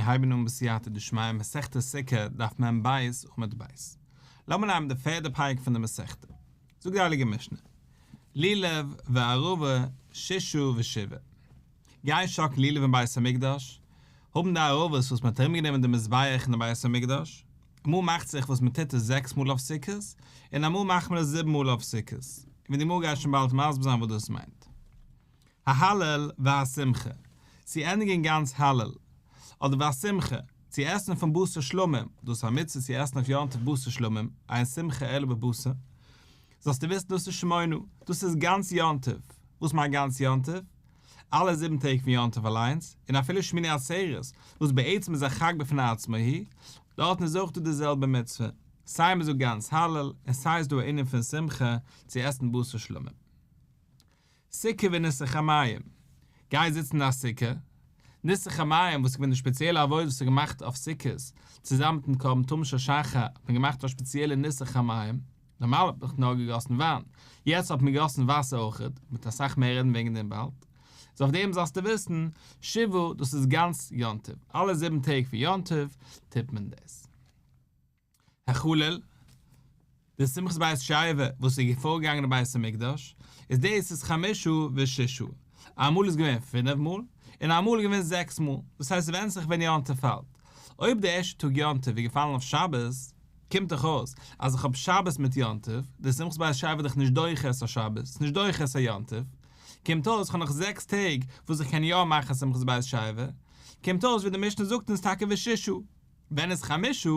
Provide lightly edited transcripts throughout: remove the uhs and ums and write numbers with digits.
מיר הייבן אן בסייעתא דשמיא מסכת סוכה דף מ ב עמוד ב'. לאמיר נעמען די פערדע פרק פון די מסכתא. זאגט די הייליגע משנה, לולב וערבה ששה ושבעה. גיי שאקל לולב אין בית המקדש, האבן די ערבות וואס מען האט ארומגענומען די מזבח אין די בית המקדש, אמאל מאכט זיך וואס מען טוט עס זעקס מאל אויף סוכות, און אמאל מאכט מען עס זיבן מאל אויף סוכות, און ווי די גמרא גייט שוין באלד מסביר זיין וואס דאס מיינט. ההלל והשמחה, צו ענדיגן גאנץ הלל, אדער והשמחה, צו עסן פון בשר שלמים, דאס איז א מצוה צו עסן אויף יום טוב בשר שלמים, אין שמחה אלא בבשר, זאלסטו וויסן דאס איז שמונה, דאס איז גאנץ יום טוב, וואס מיינט גאנץ יום טוב? אלע זיבן טעג פון יום טוב אליינס, און אפילו שמיני עצרת, וואס בעצם איז א חג בפני עצמו היא, דארטן איז אויך דא די זעלבע מצוה, סיי מען זאגט גאנץ הלל, און סיי איז דא א ענין פון שמחה צו עסן בשר שלמים. סוכה וניסוך המים, גיי זיצן אין א סוכה, ניסוך המים וואס איז געווען די שפעציעלע עבודה וואס איז געמאכט אויף סוכות, צוזאמען מיטן קרבן תמיד של שחר האט מען געמאכט א שפעציעלע ניסוך המים, נארמאל האט מען נאר געגאסן וויין, יעצט האט מען געגאסן וואסער אויכעט, מ'וועט אסאך מער רעדן וועגן דעם באלד. איז אויף דעם זאלסטו וויסן, שבעה דאס איז גאנץ יום טוב, אלע זיבן טעג פון יום טוב טוט מען דאס. החליל, די שמחת בית השואבה וואס איז פארגעגאנגען אין בית המקדש, איז דאס איז חמשה וששה, אמאל איז געווען פינף מאל, און אמאל איז געווען זעקס מאל, דאס הייסט ס'ווענדט זיך ווען יום טוב פאלט, אויב די ערשטע טאג יום טוב איז געפאלן אויף שבת, קומט דאך אויס אז איך האב שבת מיט יום טוב, די שמחת בית השואבה איז דאך נישט דוחה את השבת, ס'איז נישט דוחה את היום טוב, קומט אויס איך האב נאך זעקס טעג וואס איך קען יא מאכן שמחת בית השואבה, קומט אויס ווי די משנה זאגט אונז טאקע וששה. ווען איז חמשה?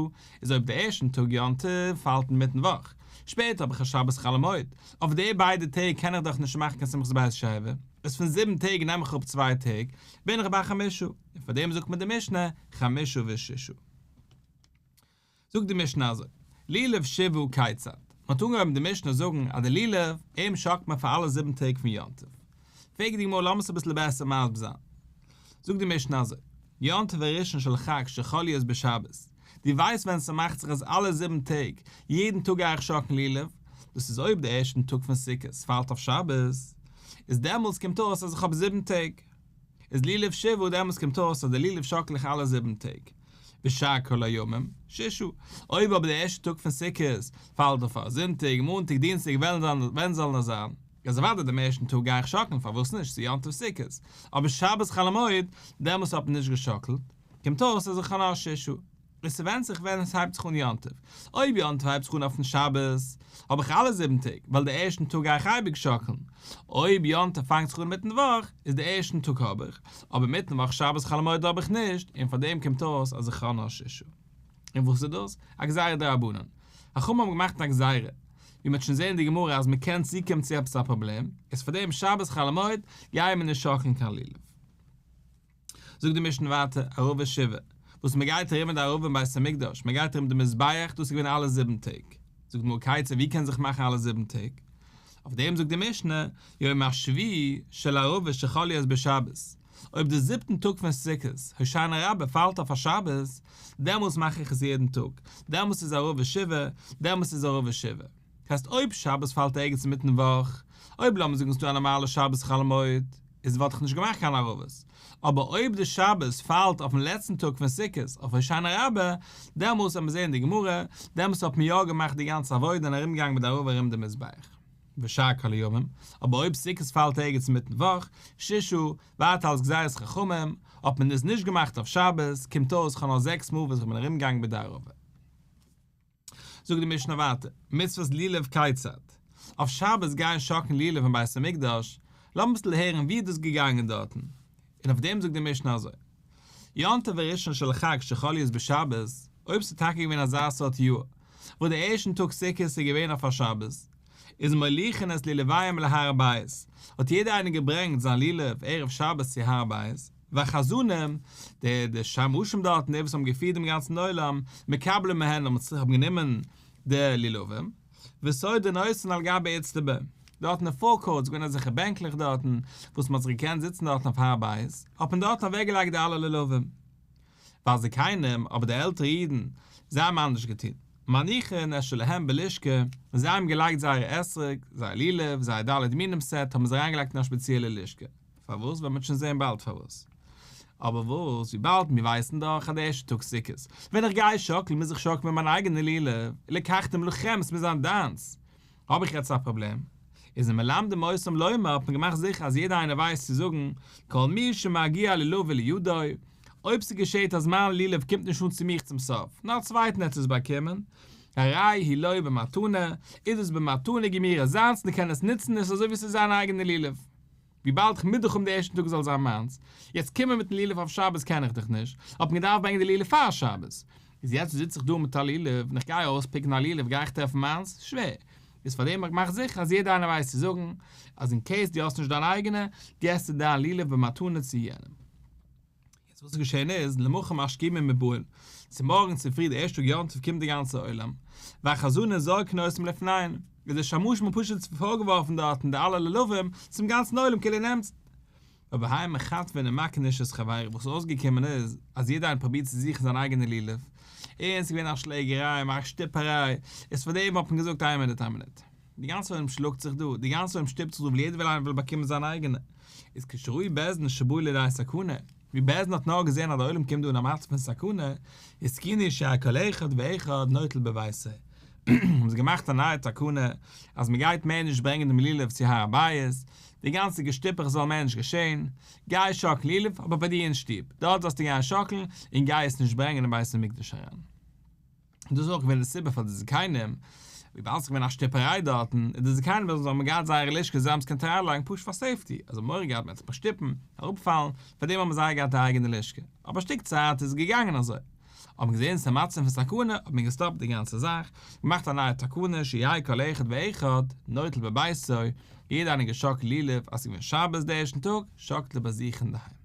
איז אויב די ערשטן טאג יום טוב פאלט אינמיטן וואך, שפעטער האב איך א שבת חול המועד, אויף די ביידע טעג קען איך דאך נישט מאכן קיין שמחת בית השואבה, איז פון זיבן טעג נעם איך אפ צוויי טעג, בין איך ביי חמשה, און פאר דעם זאגט מיר די משנה חמשה וששה. זאגט די משנה אזוי, לולב שבעה כיצד? מען האט אנגעהויבן די משנה זאגן אז די לולב, אים שאקלט מען פאר אלע זיבן טעג פון יום טוב. פרעגט די גמרא לאמיר עס אביסל בעסער מסביר זיין. זאגט די משנה אזוי, יום טוב הראשון של חג שחל להיות בשבת, דו ווייסט ווען ס'מאכט זיך אז אלע זיבן טעג, יעדן טאג גיי איך שאקלן לולב, דאס איז אויב די ערשטן טאג פון סוכות פאלט אויף שבת, איז דעמאלטס קומט אויס אז איך האב זיבן טעג. איז לולב שבעה דעמאלטס קומט אויס אז די לולב שאקל איך אלע זיבן טעג. ושאר כל הימים, ששה. אויב אבער די ערשטע טאג פון סוכות פאלט אויף א זונטאג, מאנטאג, דינסטאג, ווען זאל נאר זיין, איז אוודאי דעם ערשטן טאג גיי איך שאקלן, פארוואס נישט, ס'איז יום טוב סוכות. אבער שבת חול המועד, דעמאלטס האט מען נישט געשאקלט, קומט אויס אז איך האב נאר ששה. און ס'ווענדט זיך ווען עס הייבט זיך אן יום טוב. אויב יום טוב הייבט זיך אן אויפן שבת, האב איך אלע זיבן טעג, ווייל די ערשטן טאג גיי איך אייביג שאקלן. אויב יום טוב פאנגט זיך אן אינמיטן וואך, איז די ערשטן טאג האב איך, אבער מיטן וואך שבת חול המועד האב איך נישט, און פאר דעם קומט אויס אז איך האב נאר ששה. און וואס איז דאס? א גזירה דרבנן. חכמים האבן געמאכט א גזירה, ווי מ'וועט שוין זען אין די גמרא אז מ'קען צוקומען צו עפעס א פראבלעם, איז פאר דעם שבת חול המועד גייען מיר נישט שאקלן קיין לולב. זאגט די משנה ווייטער, ערבה שבעה, וואס מען גייט ארום מיט די ערבה אין בית המקדש, מען גייט ארום די מזבח, דאס איז געווען אלע זיבן טעג. זאגט די גמרא כיצד, ווי קען זיך מאכן אלע זיבן טעג? אויף דעם זאגט די משנה, יום השביעי של ערבה שחל להיות בשבת, אויב די זיבטן טאג פון סוכות, הושענא רבה, פאלט אויף א שבת, דעמאלס מאך איך עס יעדן טאג, דעמאלס איז ערבה שבעה, דעמאלס איז ערבה שבעה. הייסט אויב שבת פאלט ערגעץ אינמיטן וואך, אויב לאמיר זאגן ס'דא א נארמאלע שבת חול המועד, איז וואלט איך נישט געמאכט קיין ערבות, אבער אויב די שבת פאלט אויפן לעצטן טאג פון סוכות אויף הושענא רבה, דעמאלס וועט מען זען אין די גמרא, דעמאלס האט מען יא געמאכט די גאנצע עבודה און ארום געגאנגען מיט די ערבה ארום די מזבח. ושאר כל הימים, אבער אויב סוכות פאלט ערגעץ אינמיטן וואך, ששה, ווייטער אלס גזירת חכמים, האט מען עס נישט געמאכט אויף שבת, קומט אויס כ'האב נאר זעקס מאל וואס איך בין ארום געגאנגען מיט די ערבה. זאגט די משנה ווייטער, מצוות לולב כיצד? אויף שבת גייען שאקלן לולב אין בית המקדש, לאמיר אביסל הערן ווי איז דאס געגאנגען דארטן, און אויף דעם זאגט די משנה אזוי, יום טוב הראשון של חג שחל להיות בשבת, אויב ס'איז טאקע געווען אזא סארט יאר, וואס די ערשטן טאג סוכות איז געווען אויף א שבת, איז מוליכין את לולביהם להר הבית, האט יעדער איינער געברענגט זיין לולב ערב שבת צו הר הבית, והחזנים, די די שמשים דארטן, די וואס האבן געפירט דעם גאנצן עולם, מקבלים מהן, האבן האבן גענומען די לולבים, וסודרין אותן על גבי אצטבא, דארט אין די forecourt איז געווען אזעלכע בענקלעך דארטן, וואס מען האט זיך געקענט זיצן דארטן אויף הר הבית, האט מען דארטן אוועקגעלייגט די אלע לולבים. והזקנים, אבער די עלטערע אידן, זיי האבן אנדערש געטון. מניחין את שלהם בלשכה, זיי האבן געלייגט זייער אתרוג, זייער לולב, זייער ד' מינים סעט האבן זיי אריינגעלייגט אין א שפעציעלע לשכה. פארוואס וועט מען שוין זען באלד פארוואס. אבער וואס, וויבאלד מיר ווייסן דאך אז די ערשטע טאג סוכות, ווען איך גיי שאקלן מוז איך שאקלן מיט מיין אייגענע לולב, ולקחתם לכם, עס מוז זיין דיינס, האב איך יעצט א פראבלעם. איז ומלמדים אותם לומר האט מען געמאכט זיכער אז יעדער איינער ווייסט צו זאגן כל מי שמגיע לולבו לידו, אויב ס'געשעט אז מיין לולב קומט נישט אן צו מיך צום סוף, נאר א צווייטן האט עס באקומען, הרי הוא לו במתנה, איז עס במתנה גמורה זיינס און ער קען עס נוצן עס איז אזוי ווי ס'איז זיין אייגענע לולב. וויבאלד כ'מוז דאך האבן די ערשטן טאג זאל זיין מיינס, יעצט קומען מיטן לולב אויף שבת קען איך דאך נישט, האט מען געדארפט ברענגען די לולב פאר שבת. איז יעצט זיץ איך דא מיט א לולב און איך גיי אויספיקן א לולב גיי איך טרעפן מיינס? שווער. איז פארדעם האב איך געמאכט זיכער אז יעדער איינער ווייסט צו זאגן אז אין case דו האסט נישט דיין אייגענע, געסטו דיין לולב במתנה צו יענעם. יעצט וואס איז געשען איז, למחר משכימין ובאין, צו מארגן צופרי די ערשטע טאג יום טוב קומט די גאנצע עולם, והחזנים זורקין אותם לפניהן, איז די שמשים האבן פשוט פארגעווארפן דארטן די אלע לולבים צום גאנצן עולם כאילו נעמטס. אבער הן מחטפין ומכין איש את חברו, וואס איז אויסגעקומען איז, אז יעדער איינער פרובירט צו זוכן זיין אייגענע לולב, און ס'איז געווען א שלעגעריי, א שטופעריי, איז פאר דעם האט מען געזאגט איין מינוט איין מינוט, די גאנצע עולם שלאגט זיך דא, די גאנצע עולם שטופט זיך דא ווייל יעדער וויל איינער וויל באקומען זיין אייגענע, איז כשראו בית דין שבאו לידי סכנה, ווי בית דין האט נאר געזען אז די עולם קומט דא אין א מצב פון סכנה, התקינו שיהא כל אחד ואחד נוטל בביתו, האבן זיי געמאכט א נייע תקנה אז מען גייט מער נישט ברענגען דעם לולב צו הר הבית, די גאנצע געשטופעכץ זאל מער נישט געשען, גיי שאקל לולב אבער ביי דיר אין שטוב, דארט זאלסטו גיין שאקלן און גיי עס נישט ברענגען אין בית המקדש אריין. און דאס איז אויך געווען די סיבה פאר די זקנים, וויבאלד ס'איז געווען א שטופעריי דארטן, און די זקנים וועלכע האבן געהאט זייערע לשכות זיי האבן עס געקענט אריינלייגן פשוט פאר safety, אז זיי האבן מורא געהאט מ'וועט זיך פארשטופן, אראפפאלן, פאר דעם האבן זיי געהאט א אייגענע לשכה. אבער א שטיק צייט איז עס געגאנגען אזוי. האט מען געזען ס'איז א מצב פון סכנה, האט מען געסטאפט די גאנצע זאך, געמאכט א נייע תקנה שיהא כל אחד ואחד נוטל בביתו, יעדער איינער געשאקלט לולב אז ס'איז געווען שבת די ערשטן טאג, שאקלט ער ביי זיך אינדערהיים.